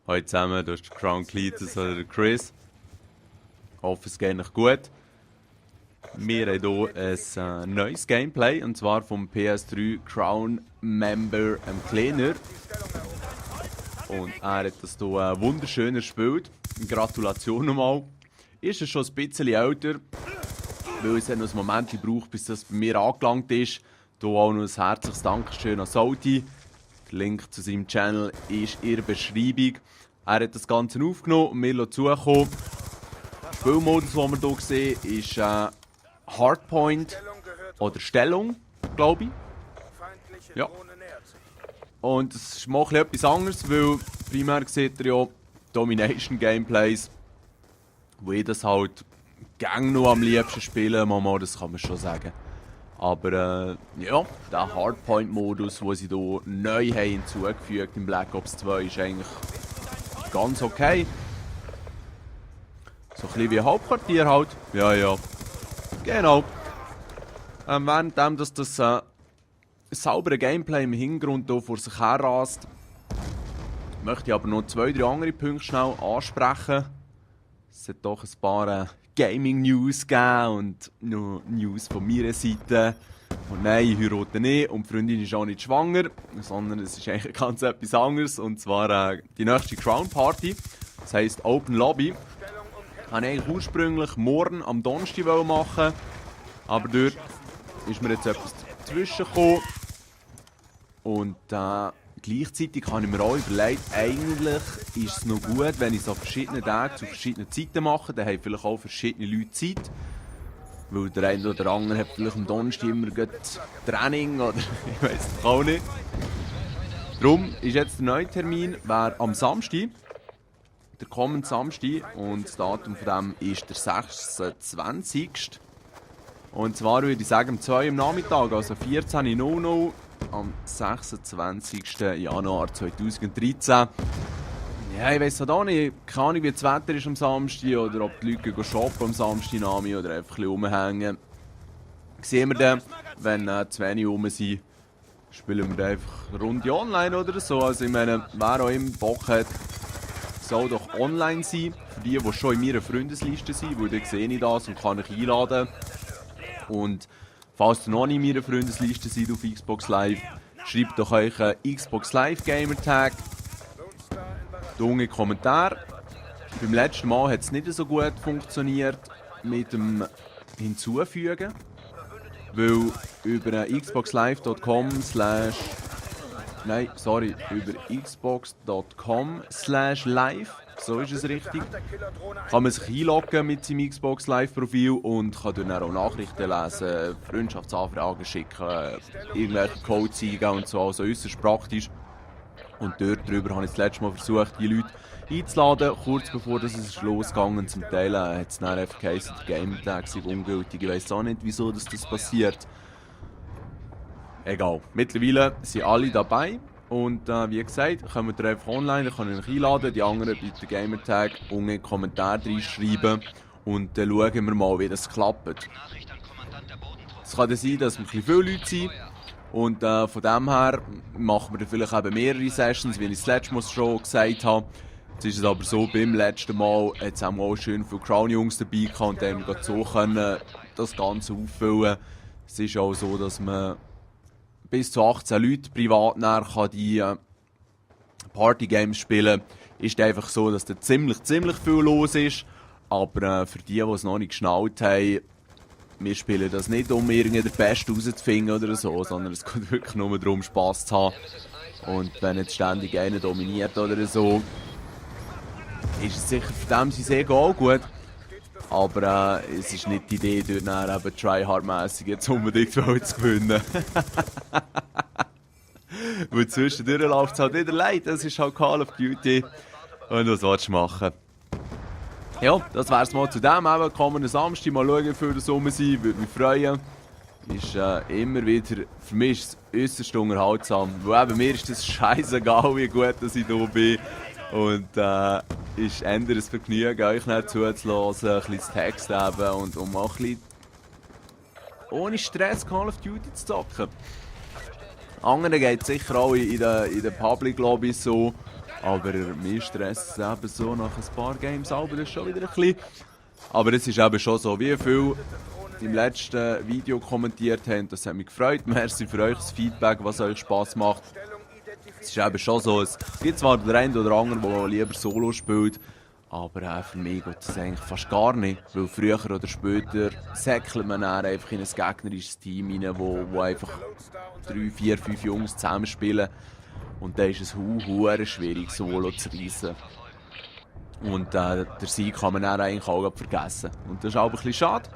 Hallo zusammen, du bist der Crown Cletus oder der Chris. Ich hoffe, es geht euch gut. Wir haben hier ein neues Gameplay, und zwar vom PS3 Crown Member Kleiner. Und er hat das hier wunderschön gespielt. Gratulation nochmal. Ist es schon ein bisschen älter, weil es noch ein Moment braucht, bis das bei mir angelangt ist. Hier auch noch ein herzliches Dankeschön an Saudi. Der Link zu seinem Channel ist in der Beschreibung. Er hat das Ganze aufgenommen und mir zugekommen. Der Spielmodus, den wir hier sehen, ist Hardpoint oder Stellung, glaube ich. Ja. Und es ist mal etwas anderes, weil primär seht ihr ja Domination Gameplays, wo ich das halt gerne noch am liebsten spiele, Mama, das kann man schon sagen. Aber ja, der Hardpoint-Modus, den sie hier neu haben hinzugefügt im Black Ops 2, ist eigentlich ganz okay. So ein bisschen wie Hauptquartier halt. Ja, ja. Genau. Währenddem, dass das saubere Gameplay im Hintergrund hier vor sich her rast, möchte ich aber noch 2-3 andere Punkte schnell ansprechen. Es hat doch ein paar Gaming-News gegeben und noch News von meiner Seite. Und nein, ich heirate nicht und die Freundin ist auch nicht schwanger, sondern es ist eigentlich ganz etwas anderes. Und zwar die nächste Crown Party, das heisst Open Lobby. Wollte ich eigentlich ursprünglich morgen am Donnerstag machen, aber dort ist mir jetzt etwas dazwischen gekommen. Und gleichzeitig habe ich mir auch überlegt, eigentlich ist es noch gut, wenn ich es an verschiedenen Tagen zu verschiedenen Zeiten mache. Dann haben vielleicht auch verschiedene Leute Zeit. Weil der eine oder andere hat vielleicht am Donnerstag immer Training oder ich weiß es auch nicht. Darum ist jetzt der neue Termin am Samstag, der kommende Samstag, und das Datum von dem ist der 26. Und zwar würde ich sagen um 2 Uhr am Nachmittag, also 14.00 Uhr am 26. Januar 2013. Ja, ich weiss halt auch nicht, keine Ahnung, wie das Wetter ist am Samstag oder ob die Leute shoppen am Samstag oder einfach ein bisschen rumhängen. Sehen wir dann, wenn zu wenig rum sind, spielen wir dann einfach eine Runde online oder so. Also ich meine, wer auch immer Bock hat, soll doch online sein. Für die, die schon in meiner Freundesliste sind, weil dann sehe ich das und kann euch einladen. Und falls ihr noch nicht in meiner Freundesliste seid auf Xbox Live, schreibt doch euch einen Xbox Live Gamertag. Dunge Kommentar. Beim letzten Mal hat es nicht so gut funktioniert mit dem Hinzufügen, weil über xboxlive.com über xbox.com/live, so ist es richtig, kann man sich einloggen mit seinem Xbox Live Profil und kann dann auch Nachrichten lesen, Freundschaftsanfragen schicken, irgendwelche Codes eingeben und so, also äußerst praktisch. Und dort drüber habe ich das letzte Mal versucht, die Leute einzuladen, kurz bevor es losgegangen ist. Zum Teil hat es dann einfach geheißen, der Gamertag sei ungültig. Ich weiss auch nicht, wieso das passiert. Egal. Mittlerweile sind alle dabei. Und wie gesagt, kommt ihr einfach online, dann kann ich euch einladen. Die anderen bei der Gamertag unten in den Kommentar reinschreiben. Und dann schauen wir mal, wie das klappt. Es kann dann sein, dass wir ein bisschen viele Leute sind. Und von dem her machen wir dann vielleicht eben mehrere Sessions, wie ich das letzte Mal schon gesagt habe. Jetzt ist es aber so, beim letzten Mal hat es auch schön viele Crown-Jungs dabei gehabt und dann haben wir so können das Ganze auffüllen. Es ist auch so, dass man bis zu 18 Leute privat kann die Partygames spielen. Ist einfach so, dass da ziemlich viel los ist. Aber für die es noch nicht geschnallt haben, wir spielen das nicht, um irgendwie den Besten rauszufinden oder so, sondern es geht wirklich nur darum, Spass zu haben. Und wenn jetzt ständig einer dominiert oder so, ist es sicher für den sein Ego auch gut. Aber es ist nicht die Idee, dort dann eben tryhard-mässig jetzt unbedingt zu gewinnen. Weil zwischendurch läuft es halt wieder leid, das ist halt Call of Duty. Und was willst du machen? Ja, das wär's mal zu dem. Eben kommenden Samstag mal schauen, wie viel das rum sind. Würde mich freuen. Ist immer wieder, für mich ist es äußerst unterhaltsam. Weil eben mir ist das scheißegal, wie gut dass ich da bin. Und ist eher ein Vergnügen, euch nicht zuzuhören, ein bisschen Text eben und mal ein bisschen ohne Stress Call of Duty zu zocken. Anderen geht es sicher auch in den Public Lobbys so. Aber mir stresst es eben so nach ein paar Games aber das schon wieder ein bisschen. Aber es ist eben schon so, wie viel im letzten Video kommentiert haben. Das hat mich gefreut. Merci für euch das Feedback, was euch Spass macht. Es ist eben schon so, es gibt zwar den einen oder anderen, der lieber Solo spielt, aber für mich geht das eigentlich fast gar nicht. Weil früher oder später säckelt man dann einfach in ein gegnerisches Team rein, wo einfach 3, 4, 5 Jungs zusammenspielen. Und dann ist es hure schwierig, Solo zu reissen. Und der Sieg kann man dann eigentlich auch vergessen. Und das ist auch ein bisschen schade.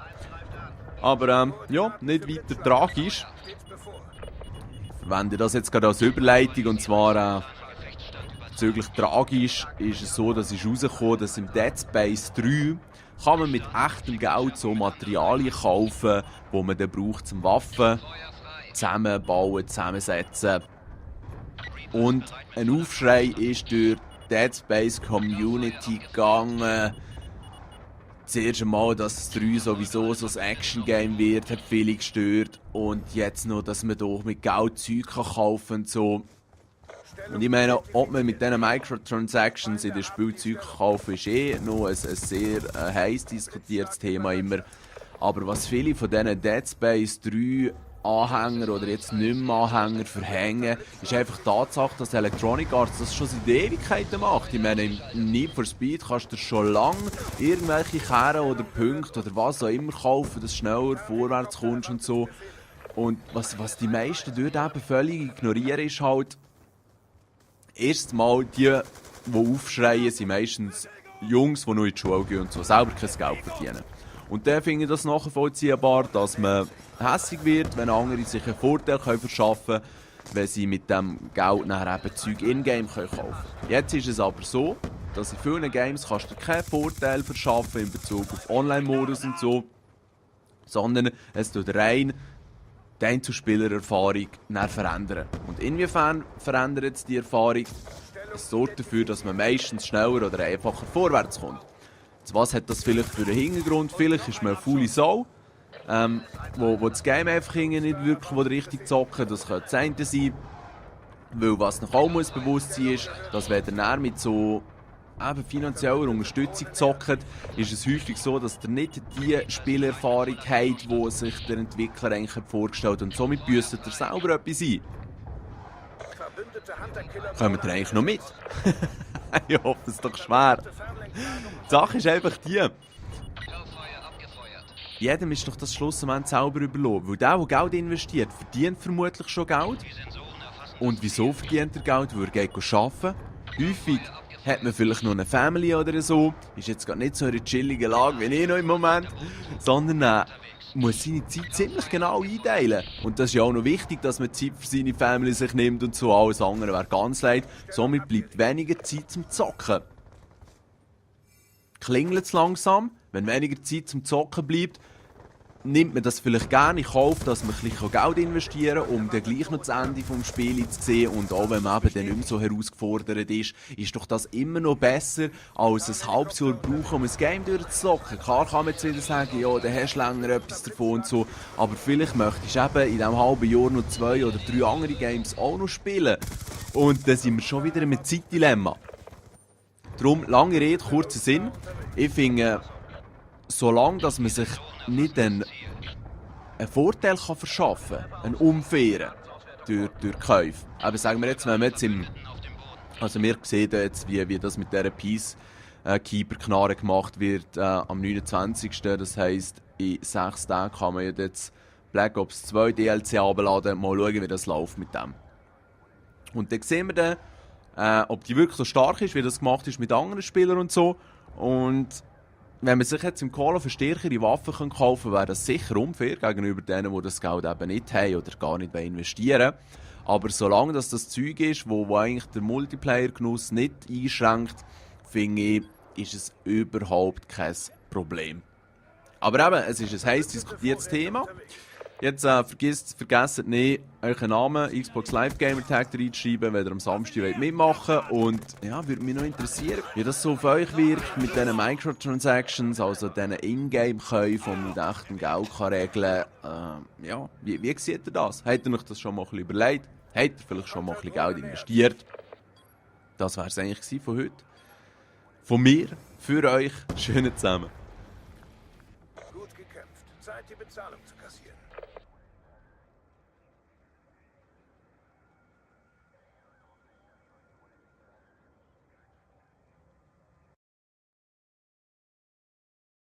Aber ja, nicht weiter tragisch. Ich verwende das jetzt gerade als Überleitung. Und zwar bezüglich tragisch ist es so, dass es rausgekommen, dass im Dead Space 3 kann man mit echtem Geld so Materialien kaufen, die man dann braucht zum Waffen zusammenbauen, zusammensetzen. Und ein Aufschrei ist durch die Dead Space Community gegangen. Das erste Mal, dass das 3 sowieso so ein Action-Game wird, hat viele gestört. Und jetzt noch, dass man hier mit Geld Zeug kaufen kann und so. Und ich meine, ob man mit diesen Microtransactions in den Spielzeug kaufen, ist noch ein sehr heiß diskutiertes Thema immer. Aber was viele von diesen Dead Space 3 Anhänger oder jetzt nicht mehr Anhänger verhängen, ist einfach die Tatsache, dass Electronic Arts das schon seit Ewigkeiten macht. Ich meine, im Need for Speed kannst du schon lange irgendwelche Kehren oder Punkte oder was auch immer kaufen, dass du schneller vorwärts kommst und so. Und was die meisten dort eben völlig ignorieren, ist halt, erst mal die aufschreien, sind meistens Jungs, die nur in die Schule gehen und so, selber kein Geld verdienen. Und dann finde ich das nachvollziehbar, dass man hässig wird, wenn andere sich einen Vorteil verschaffen können, wenn sie mit dem Geld nachher eben Zeug in-game kaufen können. Jetzt ist es aber so, dass in vielen Games kannst du keinen Vorteil verschaffen in Bezug auf Online-Modus und so, sondern es tut rein die Einzelspielererfahrung verändern. Und inwiefern verändert es die Erfahrung? Es sorgt dafür, dass man meistens schneller oder einfacher vorwärts kommt. Was hat das vielleicht für einen Hintergrund? Vielleicht ist man eine faule Sau, wo das Game einfach nicht wirklich richtig zocken. Das könnte das eine sein. Weil was noch auch bewusst sein muss, dass wenn ihr mit so finanzieller Unterstützung zockt, ist es häufig so, dass ihr nicht die Spielerfahrung habt, die sich der Entwickler eigentlich vorgestellt hat. Und somit büsst ihr selber etwas ein. Kommt ihr eigentlich noch mit? Ich hoffe es doch schwer. Die Sache ist einfach die. Jedem ist doch das Schlussmoment selber überlassen. Weil der Geld investiert, verdient vermutlich schon Geld. Und wieso verdient er Geld? Weil er geht arbeiten. Häufig hat man vielleicht noch eine Family oder so. Ist jetzt gar nicht so eine chillige Lage wie ich noch im Moment. Sondern muss seine Zeit ziemlich genau einteilen. Und das ist ja auch noch wichtig, dass man Zeit für seine Family sich nimmt und so. Alles andere wäre ganz leid. Somit bleibt weniger Zeit zum Zocken. Klingelt es langsam, wenn weniger Zeit zum Zocken bleibt, nimmt man das vielleicht gerne in Kauf, dass man ein bisschen Geld investieren kann, um dann gleich noch das Ende des Spiels zu sehen. Und auch wenn man eben dann nicht mehr so herausgefordert ist doch das immer noch besser, als ein halbes Jahr brauchen, um ein Game durchzuzocken. Klar kann man jetzt wieder sagen, ja, dann hast du länger etwas davon und so, aber vielleicht möchtest du eben in diesem halben Jahr noch 2 oder 3 andere Games auch noch spielen. Und dann sind wir schon wieder mit Zeitdilemma. Darum, lange Rede, kurzer Sinn. Ich finde, solange dass man sich nicht einen Vorteil verschaffen kann, einen unfairen, durch Käufe. Aber sagen wir jetzt, wenn wir jetzt also wir sehen jetzt, wie das mit dieser Peacekeeper-Knarre gemacht wird am 29. Das heisst, in 6 Tagen kann man jetzt Black Ops 2 DLC abladen, mal schauen, wie das läuft mit dem. Und dann sehen wir dann, ob die wirklich so stark ist, wie das gemacht ist mit anderen Spielern und so. Und wenn man sich jetzt im Call of stärkere Waffen kaufen kann, wäre das sicher unfair gegenüber denen, die das Geld eben nicht haben oder gar nicht investieren wollen. Aber solange das Zeug ist, wo eigentlich der Multiplayer-Genuss nicht einschränkt, finde ich, ist es überhaupt kein Problem. Aber eben, es ist ein heiß diskutiertes Thema. Jetzt vergesst nicht, euren Namen Xbox Live Gamer Tag reinzuschreiben, wenn ihr am Samstag mitmachen wollt. Und ja, würde mich noch interessieren, wie das so auf euch wirkt mit diesen Microtransactions, also diesen Ingame-Käufen, die man mit echtem Geld regeln kann. Ja, wie seht ihr das? Habt ihr euch das schon mal ein bisschen überlegt? Habt ihr vielleicht schon mal ein bisschen Geld investiert? Das wäre es eigentlich gewesen von heute. Von mir, für euch, schönen zusammen. Gut gekämpft. Zeit, die Bezahlung zu kassieren.